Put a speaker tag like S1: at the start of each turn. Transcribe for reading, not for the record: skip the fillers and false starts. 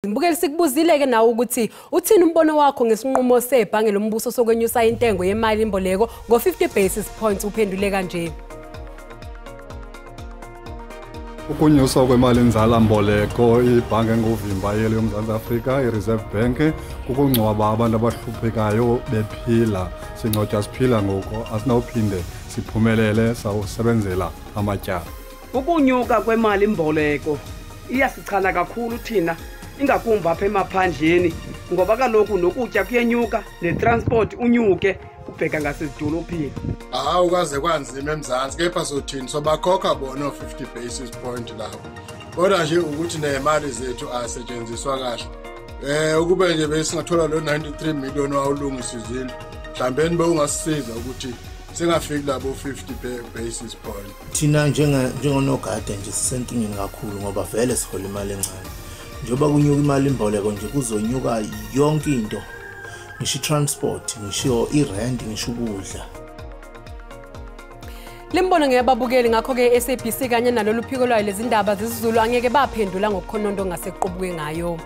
S1: Mbukeli, sikubuzile ke nawe ukuthi uthini umbono wakho ngesinqumo sebhange lombuso sokwenyusa intengo yemali imboleko ngo-50 basis points. Uphendule kanje.
S2: Ukunyuswa kwemali inzala mboleko ibhange enguvimba yeli yoMzantsi Afrika, iReserve Bank, kukungcwaba abantu abahluphekayo bephila. Singcwatywa siphila ngoku, asinawuphinde siphumelele sawusebenzela amatyala.
S3: Ukunyuka kwemali imboleko iyasichana kakhulu thina, ingakumbi apha emaphandleni, ngoba kaloku nokutya kuyenyuka, netransport unyuke ubheka ngasezidolophini.
S4: Hawu, kwaze kwanzima eMzantsi, kepha sothini, sobakhokha bona o-50 basis point lapho, kodwa nje ukuthi ney'mali zethu asetshenziswa kahle. Ukube nje besingathola lo 93 million wawulungisa izindlu, mhlawumbeni bewungasisiza ukuthi singafiki labo 50 basis point.
S5: Thina njengonogada nje sisenkingeni kakhulu, ngoba vele sihola imali encane. Njengoba kunyuka imali imboleko nje, kuzonyuka yonke into, ngisho i-transport, ngisho i-rent, ngisho ukudla.
S1: Limbono ngeyababukeli, ngakho-ke SABC kanye nalolu phiko lwayo lezindaba zesiZulu angeke baphendula ngokukhonondo ongasequbuke ngayo.